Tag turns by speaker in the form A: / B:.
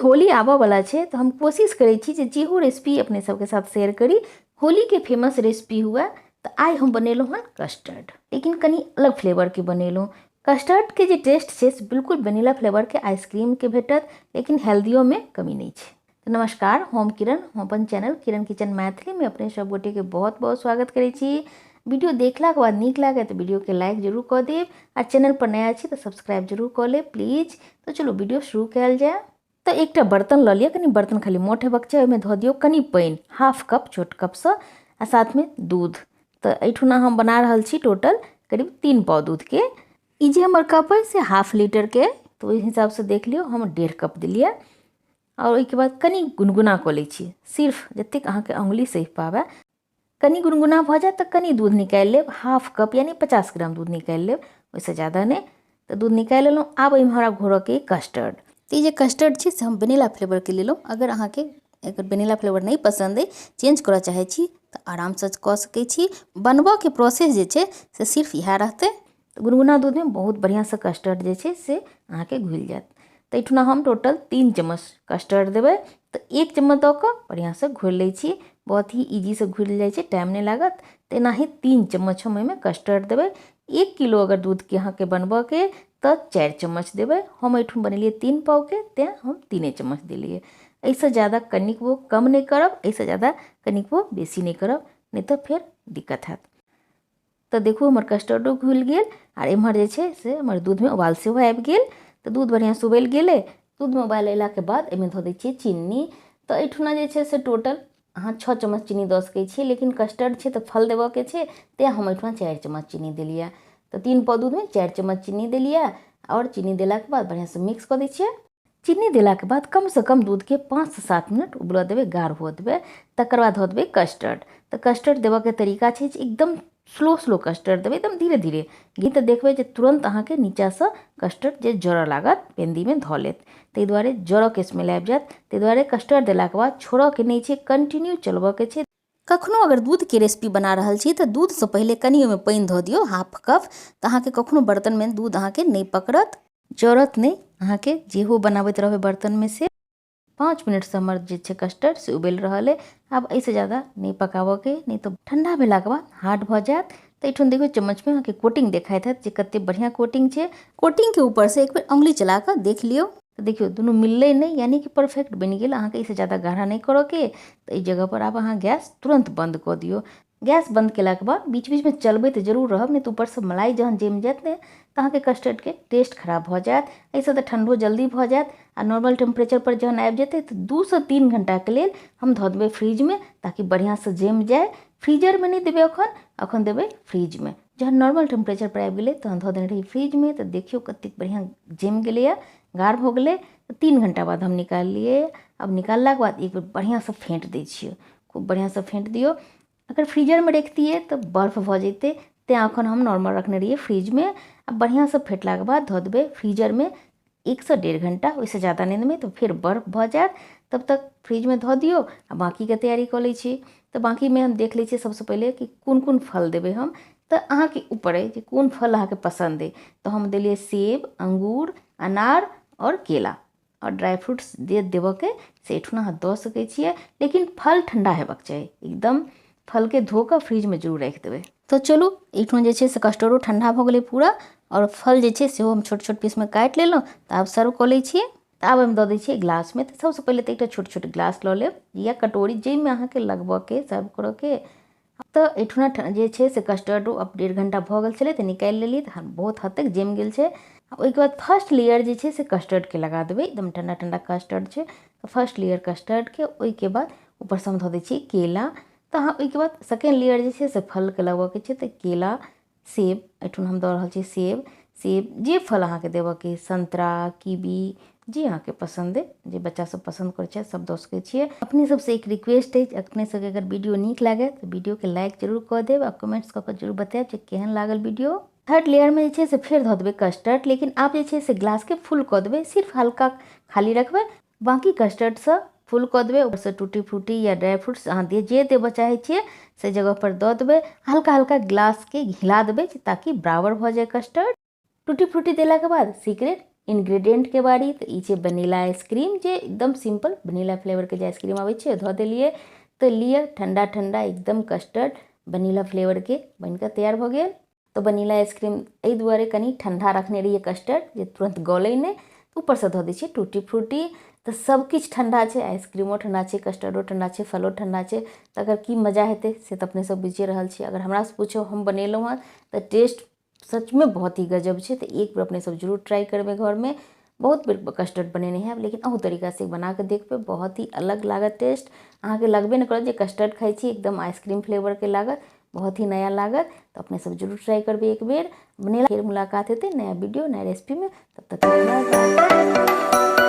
A: होली आबऽ वाला छै तऽ हम कोशिश करै छी जे जेहो रेसिपी अपने सबके साथ शेयर करी होलीके फेमस रेसिपी हुए। तऽ आइ हम बनेलहुँ हन कस्टर्ड, लेकिन कनि अलग फ्लेवरके बनेलहुँ। कस्टर्डके जे टेस्ट छै से बिल्कुल वेनिला फ्लेवरके आइसक्रीमके भेटत, लेकिन हेल्दियोमे कमी नहि छै। तऽ नमस्कार, हम किरण, हम अपन चैनल किरण किचन मैथिलीमे अपने सब गोटेके बहुत बहुत स्वागत करै छी। वीडियो देखलाके बाद नीक लागै तऽ वीडियोके लाइक जरूर कऽ देब आ चैनल पर नया छी तऽ सब्सक्राइब जरूर कऽ लेब प्लीज। तऽ चलू वीडियो शुरू कयल जाय। तऽ एकटा बर्तन लऽ लिअ, कनि बर्तन खाली मोट हेबाक चाही, ओहिमे धऽ दियौ कनि पानि, हाफ कप छोट कपसँ, आ साथमे दूध। तऽ एहिठुना हम बना रहल छी टोटल करीब 3 पाव दूधके। ई जे हमर कप अइ से हाफ लीटरके, तऽ ओहि हिसाबसँ देख लियौ हम 1.5 कप देलियै। आओर ओहिके बाद कनि गुनगुना कऽ लै छी, सिर्फ जतेक अहाँके अङ्गुली सहि पाबै। कनि गुनगुना भऽ जायत तऽ कनि दूध निकालि लेब, हाफ कप यानि 50 ग्राम दूध निकालि लेब, ओहिसँ ज्यादा नहि। तऽ दूध निकालि लेलहुँ। आब एहिमे हमरा घोरऽके कस्टर्ड। तऽ ई जे कस्टर्ड छै से हम वेनिला फ्लेवरके लेलहुँ। अगर अहाँके एकर वेनिला फ्लेवर नहि पसन्द अइ, चेंज करऽ चाहै छी तऽ आरामसँ कऽ सकै छी। बनबऽके प्रोसेस जे छै से सिर्फ इएह रहतै। गुनगुना दूधमे बहुत बढ़िआँसँ कस्टर्ड जे छै से अहाँके घुलि जायत। तऽ एहिठुना हम टोटल 3 चम्मच कस्टर्ड देबै। तऽ 1 चम्मच दऽ कऽ बढ़िआँसँ घोरि लै छी, बहुत ही इजीसँ घुलि जाइ छै, टाइम नहि लागत। तऽ एनाही 3 चम्मच हम एहिमे कस्टर्ड देबै। 1 किलो अगर दूधके अहाँके बनबऽके तऽ 4 चम्मच देबै। हम एहिठाम बनेलियै 3 पावके, तेँ हम 3 चम्मच देलियै। एहिसँ ज्यादा कनिकबो कम नहि करब, एहिसँ ज्यादा कनिकबो बेसी नहि करब, नहि तऽ फेर दिक्कत हैत। तऽ देखू हमर कस्टर्डो घुलि गेल आर एम्हर जे छै से हमर दूधमे उबाल सेहो आबि गेल। तऽ दूध बढ़िआँसँ उबलि गेलै। दूधमे उबाल अयलाके बाद एहिमे धऽ दै छियै चीनी। तऽ एहिठुना जे छै से टोटल अहाँ 6 चम्मच चीनी दऽ सकै छियै, लेकिन कस्टर्ड छै तऽ फल देबऽके छै, तेँ हम एहिठुना 4 चम्मच चीनी देलियै। तऽ 3 पाव दूधमे 4 चम्मच चीनी देलियै आओर चीनी देलाके बाद बढ़िआँसँ मिक्स कऽ दै छियै। चीनी देलाके बाद कमसँ कम दूधके 5 से 7 मिनट उबलऽ देबै, गाढ़ हुअ देबै। तकर बाद धऽ देबै कस्टर्ड। तऽ कस्टर्ड देबऽके तरीका छै जे एकदम स्लो स्लो कस्टर्ड देबै, एकदम धीरे धीरे। घी तऽ देखबै जे तुरन्त अहाँके नीचाँसँ कस्टर्ड जे जरऽ लागत, पेंदीमे धऽ लेत, ताहि दुआरे जरऽके स्मेल आबि जायत। ताहि दुआरे कस्टर्ड देलाके बाद छोड़ऽके नहि छै, कंटिन्यू चलबऽके छै। कखनो अगर दूधके रेसिपी बना रहल छी तऽ दूधसँ पहिले कनि ओहिमे पानि धऽ दियौ, हाफ कप, तऽ अहाँके कखनो बर्तनमे दूध अहाँके नहि पकड़त, जरत नहि अहाँके जेहो बनाबैत रहबै बर्तनमे से। 5 मिनटसँ हमर जे छै कस्टर्ड से उबलि रहल अइ। आब एहिसँ ज्यादा नहि पकाबऽके, नहि तऽ ठण्डा भेलाके बाद हार्ड भऽ जायत। तऽ एहिठाम देखियौ चम्मचमे अहाँके कोटिंग देखाइत हैत जे कते बढ़िआँ कोटिंग छै। कोटिंगके ऊपरसँ एक बेर अङ्गुली चला कऽ देख लियौ। तऽ देखियौ दुनू मिललै नहि, यानि कि परफेक्ट बनि गेल। अहाँके एहिसँ ज्यादा गाढ़ा नहि करऽके। तऽ एहि जगहपर आब अहाँ गैस तुरन्त बन्द कऽ दियौ। गैस बन्द केलाके बाद बीच बीचमे चलबैत जरूर रहब, नहि तऽ ऊपरसँ मलाई जहन जमि जायत ने तऽ अहाँके कस्टर्डके टेस्ट खराब भऽ जायत। एहिसँ तऽ ठण्डो जल्दी भऽ जायत आ नॉर्मल टेम्परेचरपर जहन आबि जेतै तऽ 2 से 3 घण्टाके लेल हम धऽ देबै फ्रिजमे, ताकि बढ़िआँसँ जमि जाय। फ्रीजरमे नहि देबै अखन, अखन देबै फ्रिजमे। जहन नॉर्मल टेम्परेचरपर आबि गेलै तहन धऽ देने रही फ्रिजमे। तऽ देखियौ कतेक बढ़िआँ जमि गेलैए, गाढ़ भऽ गेलै। तऽ 3 घण्टा बाद हम निकाललियै। आब निकाललाके बाद एक बेर बढ़िआँसँ फेँट दै छियै, खूब बढ़िआँसँ फेँट दियौ। अगर फ्रीजरमे रखतियै तऽ बर्फ भऽ जैतै, तेँ अखन हम नॉर्मल रखने रहियै फ्रिजमे। आ बढ़िआँसँ फेँटलाके बाद धऽ देबै फ्रीजरमे 1 से 1.5 घण्टा, ओहिसँ ज्यादा नहि देबै तऽ फेर बर्फ भऽ जायत। तब तक फ्रिजमे धऽ दियौ आ बाँकीके तैयारी कऽ लै छी। तऽ बाँकीमे हम देख लै छियै सबसँ पहिले कि कोन कोन फल देबै हम। तऽ अहाँके ऊपर अइ जे कोन फल अहाँके पसन्द अइ। तऽ हम देलियै सेब, अङ्गूर, अनार आओर केला आओर ड्राइ फ्रूट्स जे देबऽके से एहिठुना अहाँ दऽ सकै छियै, लेकिन फल ठण्डा हेबाक चाही। एकदम फलके धो कऽ फ्रिजमे जरूर राखि देबै। तऽ चलू एहिठुना जे छै से कस्टर्डो ठण्डा भऽ गेलै पूरा आओर फल जे छै सेहो हम छोट छोट पीसमे काटि लेलहुँ। तऽ आब सर्व कऽ लै छियै। तऽ आब ओहिमे दऽ दै छियै ग्लासमे। तऽ सबसँ पहिले तऽ एकटा छोट छोट ग्लास लऽ लेब या कटोरी जाहिमे अहाँके लगबऽके सर्व करऽके। तऽ एहिठुना जे छै से कस्टर्डो आब 1.5 घण्टा भऽ गेल छलै तऽ निकालि लेलियै। तऽ बहुत हद तक जमि गेल छै। ओहिके बाद फर्स्ट लेयर जे छै से कस्टर्डके लगा देबै। एकदम ठण्डा ठण्डा कस्टर्ड छै तऽ फर्स्ट लेयर कस्टर्डके। ओहिके बाद ऊपरसँ हम धऽ दै छियै केला। तऽ अहाँ ओहिके बाद सेकेंड लेयर जे छै से फलके लगबऽके छै। तऽ केला, सेब, एहिठुन हम दऽ रहल छी सेब, सेब जे फल अहाँके देबऽके, संतरा, कीवी, जे अहाँके पसन्द अइ, जे बच्चा सब पसन्द करै छथि सब दऽ सकै छियै। अपने सबसँ एक रिक्वेस्ट अछि, अपने सबके अगर वीडियो नीक लागै तऽ वीडियोके लाइक जरूर कऽ देब आ कमेंट्स कऽ कऽ जरूर बतायब जे केहन लागल वीडियो। थर्ड लेयरमे जे छै से फेर धऽ देबै कस्टर्ड, लेकिन आब जे छै से ग्लासके फुल कऽ देबै, सिर्फ हल्का खाली रखबै, बाँकी कस्टर्डसँ फुल कऽ देबै। ऊपरसँ टूटी फ्रूटी या ड्राइ फ्रूट्स अहाँ जे देबऽ चाहै छियै से जगहपर दऽ देबै। हल्का हल्का ग्लासके हिला देबै ताकि बराबर भऽ जाय कस्टर्ड। टूटी फ्रूटी देलाके बाद सीक्रेट इन्ग्रीडियंटके बारी। तऽ ई छै वनीला आइसक्रीम, जे एकदम सिम्पल वनीला फ्लेवरके जे आइसक्रीम आबै छै, धऽ देलियै। तऽ लिअ, ठण्डा ठण्डा एकदम कस्टर्ड वनीला फ्लेवरके बनिकऽ तैयार भऽ गेल। तऽ वनीला आइसक्रीम एहि दुआरे कनि ठण्डा रखने रहियै कस्टर्ड जे तुरन्त गलै नहि। ऊपरसँ धऽ दै छियै टूटी फ्रूटी। तऽ सब किछु ठण्डा छै, आइसक्रीमो ठण्डा छै, कस्टर्डो ठण्डा छै, फलो ठण्डा छै, तकर की मजा हेतै से तऽ अपने सब बुझिए रहल छी। अगर हमरासँ पूछो, हम बनेलहुँ हँ तऽ टेस्ट सचमे बहुत ही गजब छै। तऽ एक बेर अपने सब जरूर ट्राइ करबै घरमे। बहुत बेर कस्टर्ड बनेने हैब, लेकिन अहू तरीकासँ बना कऽ देखबै, बहुत ही अलग लागत टेस्ट। अहाँके लगबे नहि करत जे कस्टर्ड खाइ छी, एकदम आइसक्रीम फ्लेवरके लागत, बहुत ही नया लागत। तऽ अपने सब जरूर ट्राइ करबै एक बेर बनेला। फेर मुलाकात हेतै नया वीडियो, नया रेसिपीमे। तब तक बाय बाय।